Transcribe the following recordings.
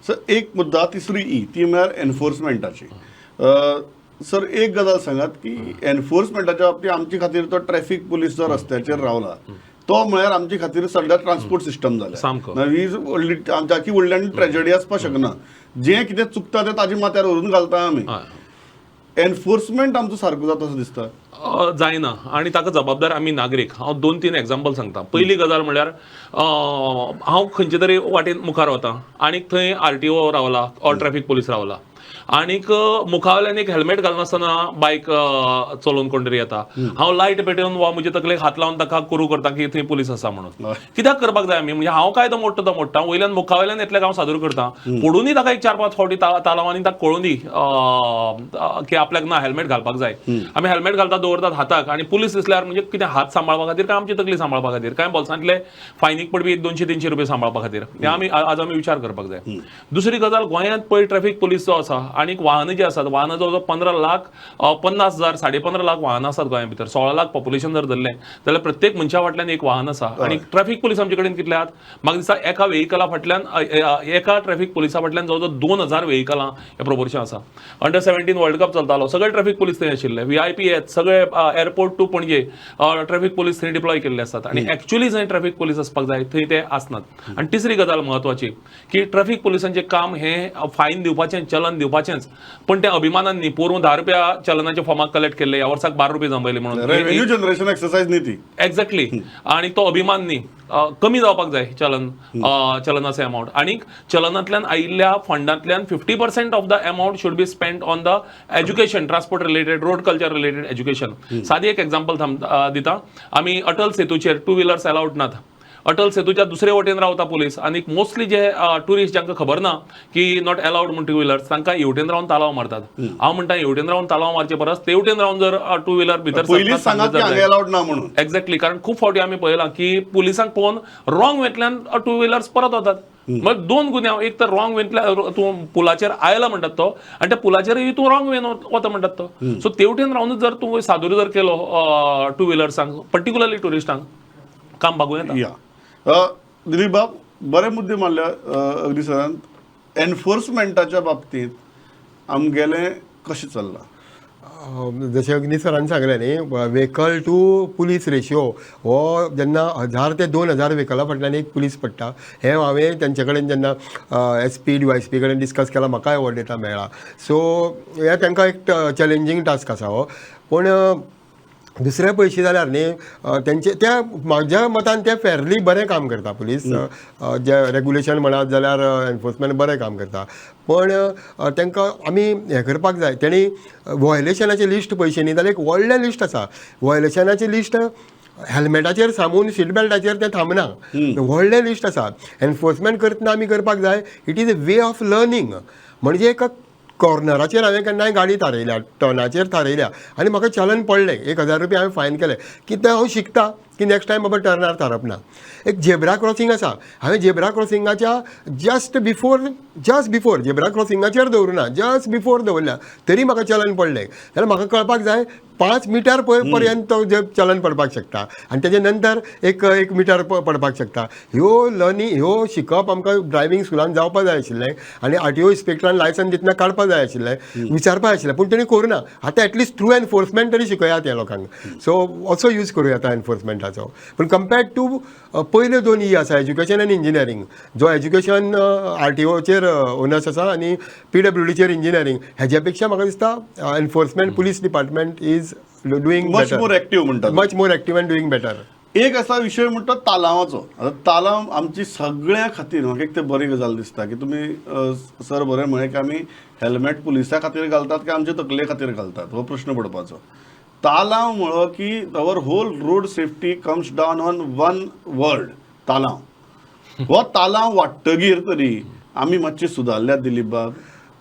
Sir, एक मुद्दा, तिसरी ई, ती म्हळ्यार एनफोर्समेंटाची. सर, एक गजाल सांगात की एनफोर्समेंटाच्या बाबतीत आमचे खातीर तो ट्रॅफिक पुलीस जो रस्त्याचेर रावला, तो म्हळ्यार आमचे खातीर सगळ्या ट्रान्सपोर्ट सिस्टम जाल्या. ही व्हडली आमच्या व्हडली आनी ट्रेजडी आसपाक शकना. जें कितें चुकता तें ताजे माथ्यार व्हरून घालता आमी. एनफोर्समेंट आमचो सारको जाता असो दिसता? जायना आनी ताका जबाबदार आमी नागरीक. हांव दोन तीन एग्जाम्पल सांगता. पयली गजाल म्हणल्यार, हांव खंयचे तरी वाटेन मुखार वता आनी थंय आरटीओ रावला ऑर ट्रॅफिक पुलीस रावला आनीक मुखावयल्यान एक हेल्मेट घालनासतना बायक चलोवन कोण तरी येता. हांव लायट पेटोवन वा म्हजे तकलेक हात लावन ताका कुरू करता की थंय पुलीस आसा म्हणून. कित्याक करपाक जाय आमी? म्हणजे हांव कायदो मोडटा तो मोडटा, वयल्यान मुखावयल्यान येतल्याक हांव सादूर करता. पडुनी ताका एक चार पांच फावटी तालाव आनी ताका कळूं दी की आपल्याक ना हेल्मेट घालपाक जाय. आमी हेल्मेट घालता, दवरतात हाताक आनी पुलीस दिसल्यार, म्हणजे कितें, हात सांबाळपा खातीर काय आमची तकली सांबाळपा खातीर, काय बोल्सांतले फायनीक पडपी एक 200-300 रुपये सांबाळपा खातीर, हें आमी आज आमी विचार करपाक जाय. दुसरी गजाल, गोंयांत पळय ट्रॅफिक पुलीस जो आसा आनी वाहनां जी आसात, वाहनां जवळ जवळ 15 लाख 50 हजार, 15.5 लाख वाहनां आसात गोंया भितर. 16 लाख पॉप्युलेशन जर धरलें जाल्यार प्रत्येक मनशा फाटल्यान एक वाहन आसा. आनी ट्रॅफिक पुलीस आमचे कडेन कितले आहात? म्हाका दिसता एका वेहिकला फाटल्यान एका ट्रॅफिक पुलिसा फाटल्यान जवळ जवळ 2000 वेहिकलां हें प्रोपोर्शन आसा. अंडर 17 वर्ल्ड कप चलतालो, सगळे ट्रॅफिक पुलीस थंय आशिल्ले. व्हीआयपी येत सगळे airport to Panaji traffic police थंय डिप्लॉय केल्ले आसात आनी एक्च्युअली जंय ट्रॅफिक पुलीस आसपाक जाय थंय ते आसनात. आनी तिसरी गजाल म्हत्वाची की ट्रॅफिक पुलिसांचें काम हें फायन दिवपाचें, चलन दिवपाचेंच, पण ते अभिमानान न्ही. पोरूं 10 रुपया चलनाच्या फॉर्माक कलेक्ट केल्ले, ह्या वर्साक 12 रुपया जमयले म्हणून. रेव्हेन्यू जनरेशन एक्सरसाइज न्ही ती. एक्झॅक्टली, आणि तो अभिमान न्ही. कमी जावपाक जाय चलन, चलनाचे अमावंट. आणि चलनांतल्यान आयिल्ल्या फंडांतल्यान 50% of the amount should be spend on the education, transport related, road culture related education. सादी एक एक्झाम्पल दिता. आमी अटल सेतूचेर टू व्हिलर्स अलाउड नात. अटल सेतूच्या दुसरे वटेन रावता पुलीस आनी मोस्टली जे ट्युरिस्ट जांकां खबर ना की not allowed म्हूण टू व्हिलर्स, तांकां हेवटेन रावन तालाव मारतात. हांव म्हणटा, हेवटेन रावन तालाव मारचे परस तेवटेन रावन जर टू व्हिलर भितर पयलींच सांगात की हांगा अलाउड ना म्हणून. एक्झॅक्टली, कारण खूप फावटी आमी पळयलां की पुलिसांक पळोवन रॉंग वेंतल्यान टू व्हिलर्स परत वतात. मग दोन गुन्यांव, एक तर रॉंग वेंतल्यान तूं पुलाचेर आयला म्हणटात तो आनी त्या पुलाचेरय तूं रॉंग वेन वता म्हणटात तो. सो तेवटेन रावनूच जर तूं सादूर जर केलो टू व्हिलर्सांक, पर्टिक्युलरली ट्युरिस्टांक, काम भागूं येता. या, दिलीप बाब, बरे मुद्दे मारल्या अगदी सरान. एनफोर्समेंटाच्या बाबतींत आमगेलें कशें चल्लां? जशें अग्नी सरान सांगलें न्ही, व्हेकल टू पुलीस रेशियो हो जेन्ना 1000 ते 2000 व्हेकला फाटल्यान एक पुलीस पडटा, हें हांवें तेंचे कडेन जेन्ना एसपी, डीवायएसपी कडेन डिस्कस केलां, म्हाकाय हो डेटा मेळ्ळा. सो हें तांकां एक चॅलेंजींग टास्क आसा हो. पूण दुसरे पळयशी जाल्यार न्ही, तेंचे त्या म्हाज्या मतान ते फेरली बरें काम करता पुलीस. जे रेगुलेशन म्हणात जाल्यार एनफोर्समेंट बरें काम करता, पण तांकां आमी हें करपाक जाय. तेणी व्हायलेशनाचें लिस्ट पळयशें न्ही जाल्यार एक व्हडलें लिस्ट आसा. व्हायलेशनाचें लिस्ट हेल्मेटाचेर थांबून, सीट बेल्टाचेर तें थांबना, व्हडलें लिस्ट आसा. एनफोर्समेंट करतना आमी करपाक जाय, it is a way of learning. म्हणजे एक कॉर्नराचेर हांवें केन्नाय गाडी थारयल्या, टर्नाचेर थारयल्या आनी म्हाका चलन पडलें, 1000 रुपया हांवें फायन केलें, कितें हांव शिकता की नेक्स्ट टायम बाबा टर्नार थारप ना. एक झेब्रा क्रॉसिंग आसा, हांवें झेब्रा क्रॉसिंगाच्या जस्ट बिफोर झेब्रा क्रॉसिंगाचेर दवरुना, जस्ट बिफोर दवरल्या, तरी म्हाका चलन पडलें जाल्यार म्हाका कळपाक जाय, 5 मिटर पर्यंत तो जे चलन पडपाक शकता आनी तेजे नंतर एक एक मिटर पडपाक शकता. ह्यो लर्निंग, ह्यो शिकप आमकां ड्रायव्हिंग स्कुलान जावपाक जाय आशिल्लें आनी आरटीओ इन्स्पेक्टरान लायसन दितना काडपाक जाय आशिल्लें, विचारपाक जाय आशिल्लें, पूण तेणी करूं ना. आतां एटलिस्ट थ्रू एनफोर्समेंट तरी शिकयात ह्या लोकांक. सो असो यूज करूं येता एनफोर्समेंटाचो. पूण कंपेर्ड टू पयल्यो दोन ई आसा, एज्युकेशन आनी इंजिनियरींग, जो एज्युकेशन आरटीओचेर ओनस आसा आनी पीडब्ल्यूडीचेर इंजिनियरींग, हेज्या पेक्षा म्हाका दिसता enforcement, police department is doing much more active म्हणटात. Much more active and doing better. एक असा विशय म्हणटा तालावाचो. आतां तालाव आमची सगळ्या खातीर, म्हाका एक ते बरी गजाल दिसता की तुमी सर बरें म्हळें की आमी हेल्मेट पुलिसा खातीर घालतात काय आमचे तकले खातीर घालतात, हो प्रश्न पडपाचो. तालाव म्हळो की our whole road safety comes down on one word, तालाव. हो तालाव वाडटगीर तरी आमी मातशी सुदारल्यात, दिलीप बाब,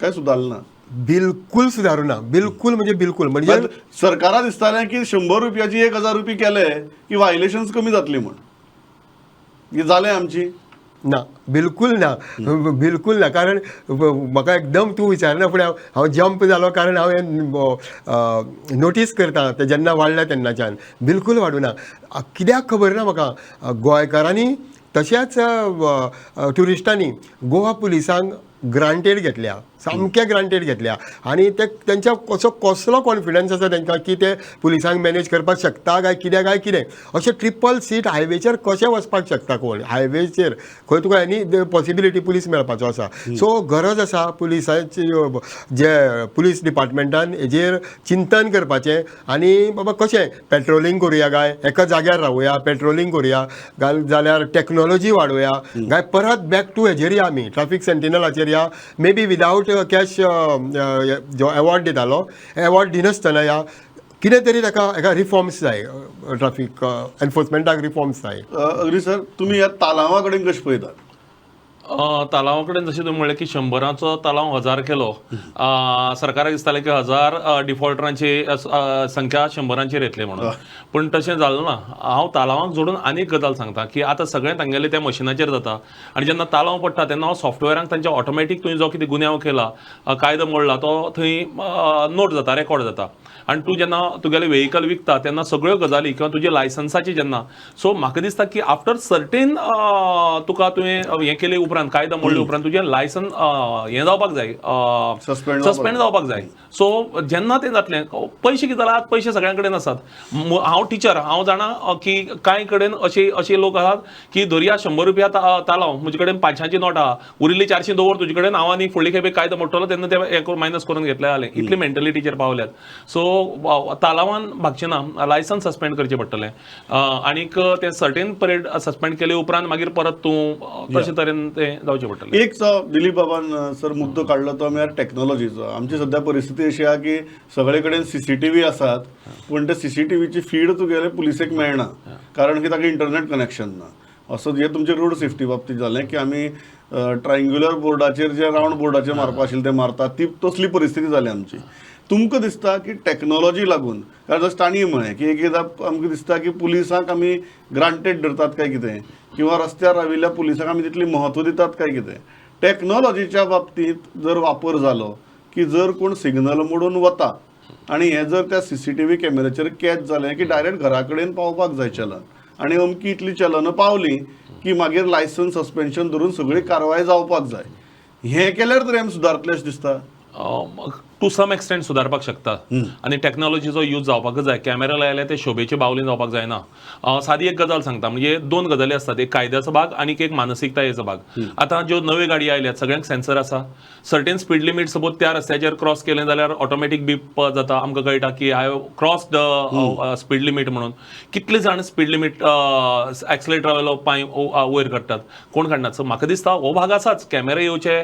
काय सुदारना? बिलकुल सुदारूं ना, बिलकुल म्हणजे बिलकुल म्हणजे सरकारा दिसतालें की 100 रुपयाची 1000 रुपये केले की व्हायलेशन्स कमी जातली म्हण. ही जालें आमची? ना, बिलकुल ना, बिलकुल ना. कारण म्हाका एकदम तूं विचारना फुडें हांव जंप जालो, कारण हांवें नोटीस करता ते जेन्ना वाडल्या तेन्नाच्यान बिलकुल वाडूना. कित्याक खबर ना म्हाका. गोंयकारांनी तशेंच ट्युरिस्टांनी गोवा पुलिसांक ग्रांटेड घेतल्या, सामके ग्रांटेड घेतल्या. आनी ते तेंच्या कसो कसलो कॉन्फिडन्स आसा तेंकां की ते पुलिसांक मॅनेज करपाक शकता काय कितें काय कितें. अशें ट्रिपल सीट हायवेचेर कशें वचपाक शकता कोण? हायवेचेर खंय तुका एनी पॉसिबिलिटी पुलीस मेळपाचो आसा. सो गरज आसा पुलिसांची, जे पुलीस डिपार्टमेंटान हेजेर चिंतन करपाचें आनी बाबा कशें पेट्रोलिंग करुया काय एका जाग्यार रावया, पेट्रोलिंग करुया जाल्यार टॅक्नोलॉजी वाडोवया काय परत बॅक टू हेजेर या आमी, ट्राफीक सेंटिनलाचेर या, मे बी विदावट कॅश जो एवॉर्ड दितालो एवॉर्ड दिनासतना या कितें तरी ताका एका रिफॉर्म्स जाय, ट्राफीक एनफोर्समेंटाक रिफॉर्म्स जाय. अग्री सर, तुमी ह्या तालांवा कडेन कशें पळयतात? तालांवा कडेन जशें तुमी म्हणलें की 100चो तालांव 1000 केलो, सरकाराक दिसतालें की 1000 डिफॉल्टरांची संख्या 100चेर येतली म्हणून, पूण तशें जालें ना. हांव तालांवाक जोडून आनीक गजाल सांगता की आतां सगळें तांगेलें त्या मशिनाचेर जाता आनी जेन्ना तालांव पडटा तेन्ना सॉफ्टवेअरांक तांच्या ऑटोमॅटीक तुवें जो कितें गुन्यांव केला, कायदो मोडला, तो थंय नोट जाता, रेकॉर्ड जाता. आनी तूं जेन्ना तुगेलें वेहिकल विकता तेन्ना सगळ्यो गजाली किंवा तुजे लायसन्साची जेन्ना, सो म्हाका दिसता की आफ्टर सर्टेन तुका तुवें हें केले उपरांत, कायदो मोडले उपरांत तुजें लायसन हें जावपाक जाय. Suspend. सस्पेंड जावपाक जाय. सो जेन्ना तें जातलें, पयशे कितें जाला, पयशे सगळ्यां कडेन आसात. हांव टिचर, हांव जाणा की कांय कडेन अशे अशे लोक आसात की धरया 100 रुपया तालांव, म्हजे कडेन 500ची नोट आहा, उरिल्ली 400 दवर तुजे कडेन, हांव आनी फुडले खेपे कायदो मोडटलो तेन्ना ते हें मायनस करून घेतले जालें. इतली मेंटलिटीचेर पावल्यात. सो तालावान भागचें ना, लायसन्स सस्पेंड करचें पडटलें आनीक तें सर्टेन पिरियड सस्पेंड केले उपरांत मागीर परत तूं तशे तरेन तें जावचें पडटलें. एक जो दिलीप बाबान सर मुद्दो काडलो तो म्हळ्यार टॅक्नोलॉजीचो. आमची सद्या परिस्थिती अशी आहा की सगळे कडेन सीसीटीव्ही आसात, पूण ते सीसीटीव्हीची फीड तुगेले पुलिसेक मेळना, कारण की ताका इंटरनेट कनेक्शन ना. असो हे तुमचे रोड सेफ्टी बाबतीत जालें की आमी ट्रायंग्युलर बोर्डाचेर जे रावंड बोर्डाचेर मारपा आशिल्लें ते मारतात, ती तसली परिस्थिती जाली आमची. तुमकां दिसता की टॅक्नोलॉजी लागून, कारण जशें तांणी म्हळें की एक एकदां आमकां दिसता की पुलिसांक आमी ग्रांटेड धरतात काय कितें, किंवा रस्त्यार राविल्ल्या पुलिसांक आमी तितली म्हत्व दितात काय कितें. टॅक्नोलॉजीच्या बाबतींत जर वापर जालो की जर कोण सिग्नल मोडून वता आनी हें जर त्या सीसीटीव्ही कॅमेऱ्याचेर कॅच जालें की डायरेक्ट घरा कडेन पावपाक जाय चलन, आनी अमकी इतली चलनां पावलीं की मागीर लायसन्स सस्पेन्शन धरून सगळी कारवाय जावपाक जाय. हें केल्यार तरी आमी सुदारतले अशें दिसता? टू सम एक्सटेंट सुदारपाक शकता आनी टॅक्नॉलॉजीचो यूज जावपाकच जाय. कॅमेरा लायल्यार ते शोभेचे बावली जावपाक जायना. सादी एक गजाल सांगता, म्हणजे दोन गजाली आसतात, एक कायद्याचो भाग आनी एक मानसीकतायेचो भाग. आतां ज्यो नव्यो गाडी आयल्यात सगळ्यांक सेन्सर आसा. सर्टेन स्पीड लिमीट सपोज त्या रस्त्याचेर क्रॉस केलें जाल्यार ऑटोमॅटीक बीप जाता, आमकां कळटा की I cross the speed limit म्हणून. कितले जाण स्पीड लिमीट एक्सलेटरा पांय वयर काडटात? कोण काडनात. सो म्हाका दिसता हो भाग आसाच, कॅमेरा येवचे,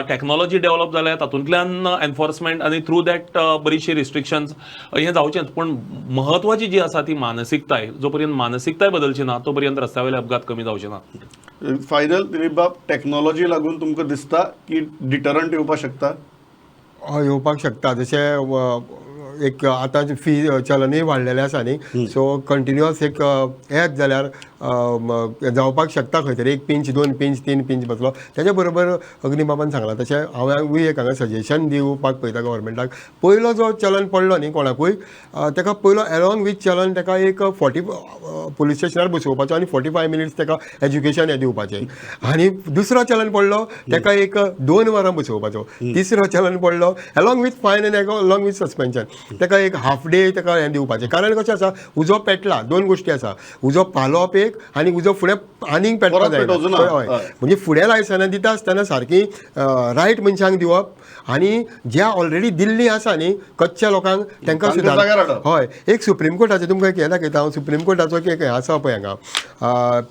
टॅक्नॉलॉजी डेव्हलप जाल्या, तातूंतल्यान एनफोर्समेंट आनी थ्रू that बरीचशी रिस्ट्रिक्शन्स हें जावचेंच. पूण म्हत्वाची जी आसा ती मानसीकताय. जो पर्यंत मानसीकताय बदलची ना तो पर्यंत रस्त्या वयले अपघात कमी जावचे ना. फायनल दिलीप बाब, टॅक्नोलॉजी लागून तुमकां दिसता की डिटरंट येवपाक शकता? हय, येवपाक शकता. जशें एक आतां फी चलनूय वाडलेलें आसा न्ही, सो कंटिन्युअस एक येत जाल्यार जावपाक शकता खंय तरी एक पिंच, दोन पिंच, तीन पिंच बसलो. तेच्या बरोबर अग्निबाबान सांगलां तशें हांवूय एक हांगा सजेशन दिवपाक पळयता गव्हर्मेंटाक. पयलो जो चलन पडलो न्ही कोणाकूय, ताका पयलो एलॉंग वीथ चलन ताका एक 40 पुलीस स्टेशनार बसोवपाचो आनी 45 मिनिट्स ताका एज्युकेशन हें दिवपाचें. आनी दुसरो चलन पडलो ताका एक 2 वरां बसोवपाचो. तिसरो चलन पडलो एलॉंग विथ फायन आनी एलॉंग विथ सस्पेन्शन ताका एक हाफ डे ताका हें दिवपाचें. कारण कशें आसा, उजो पेटला, दोन गोश्टी आसा, उजो पालोवप एक आनी उजो फुडें आनीक पेटपा परत पेटोवचो जायना. ना. हय. म्हणजे फुडें लायसनां दिता आसतना सारकी रायट मनशांक दिवप आनी ज्या ऑलरेडी दिल्ली आसा न्ही कच्च्या लोकांक तांकां तांकां सुदार जाग्यार हाडप. हय. एक सुप्रीम कोर्टाचें तुमकां एक हें दाखयता हांव. सुप्रीम कोर्टाचो एक हें आसा पळय हांगा,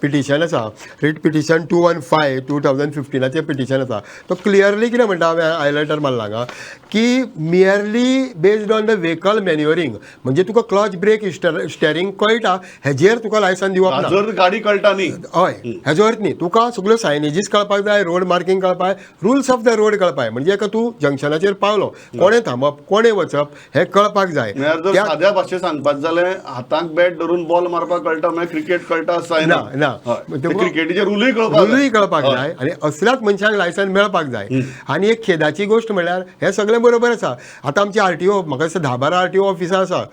पिटिशन आसा, रिट पिटिशन 215 2015चें पिटिशन आसा. तो क्लियरली कितें म्हणटा, हांवें हायलायटर मारला हांगा की merely based on the vehicle manoeuvring, म्हणजे तुका क्लच, ब्रेक, स्टेरींग कळटा हेजेर तुका लायसन दिवप ना. जर गाडी कळटा न्ही. हय, हेजो अर्थ न्ही. तुका सगळ्यो सायनेजीस कळपाक जाय, रोड मार्किंग कळपाक, रुल्स ऑफ the road कळपाक. म्हणजे एका तूं जंक्शनाचेर पावलो, कोणें थांबप, कोणें वचप हें कळपाक जाय. म्हळ्यार जर साद्या भाशेत सांगपाक जालें, हाताक बॅट धरून बॉल मारपाक कळटा म्हळ्यार क्रिकेट कळटा अशें जायना. ना, ना. हय. ते क्रिकेटीचे रुलूय कळपाक जाय. रुलूय कळपाक जाय आनी असल्याच मनशांक लायसन मेळपाक जाय. आनी एक खेदाची गोश्ट म्हणल्यार हें सगळें बरोबर आसा. आतां आमची आरटीओ, म्हाका दिसता 10-12 आरटीओ ऑफिसां आसा.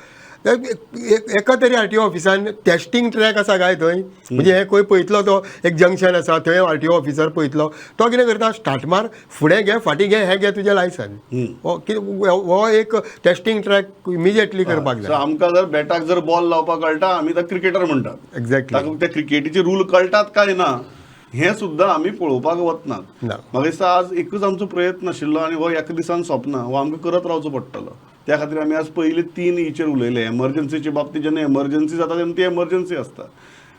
एका तरी आरटीओ ऑफिसान टेस्टिंग ट्रॅक आसा काय थंय? म्हणजे हे खंय पळयतलो तो एक जंक्शन आसा थंय आरटीओ ऑफिसर पळयतलो, तो कितें करता, स्टार्ट मार, फुडें घे, फाटीं घे, हें घे तुजें लायसन. हो कितें, हो एक टेस्टिंग ट्रॅक इमिजिएटली करपाक सो जाय. आमकां जर बॅटाक जर बॉल लावपाक कळटा, आमी ताका क्रिकेटर म्हणटात. एक्झॅक्टली. ताका त्या क्रिकेटीचे रूल कळटात काय ना हें सुद्दां आमी पळोवपाक वचनात. ना. म्हाका दिसता आज एकूच आमचो प्रयत्न आशिल्लो आनी हो एका दिसान सोंपना, हो आमकां करत रावचो पडटलो. त्या खातीर आमी आज पयली 3 ईचेर उलयले. एमर्जन्सीचे बाबतींत जेन्ना एमर्जन्सी जाता तेन्ना ती एमर्जन्सी आसता,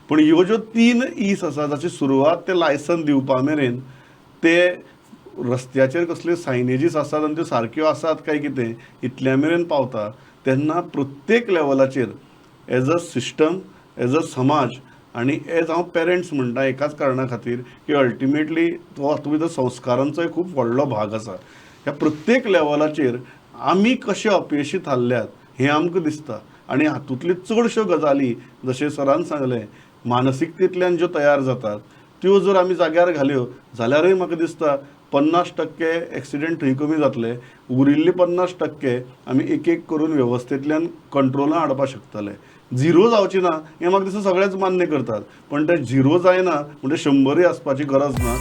पूण ह्यो ज्यो 3 ईस आसा जाची सुरवात ते लायसन दिवपा मेरेन ते रस्त्याचेर कसल्यो सायनेजीस आसात आनी त्यो सारक्यो आसात काय कितें इतल्या मेरेन पावता तेन्ना प्रत्येक लेवलाचेर as a system, as a समाज आनी एज हांव पेरंट्स म्हणटा एकाच कारणा खातीर की अल्टिमेटली तो हातूंत भितर संस्कारांचोय खूब व्हडलो भाग आसा. ह्या प्रत्येक लेवलाचेर आमी कशे अपेशी थारल्यात हें आमकां दिसता आनी हातूंतल्यो चडश्यो गजाली जशें सरान सांगलें मानसिकतेंतल्यान ज्यो तयार जातात त्यो जर आमी जाग्यार घाल्यो जाल्यारूय म्हाका दिसता 50% एक्सिडंट थंय कमी जातले, उरिल्ले 50% आमी एक एक करून वेवस्थेंतल्यान कंट्रोलान हाडपाक शकतले. झिरो जावची ना हें म्हाका दिसता सगळेच मान्य करतात, पण ते झिरो जायना म्हणजे 100 आसपाची गरज ना.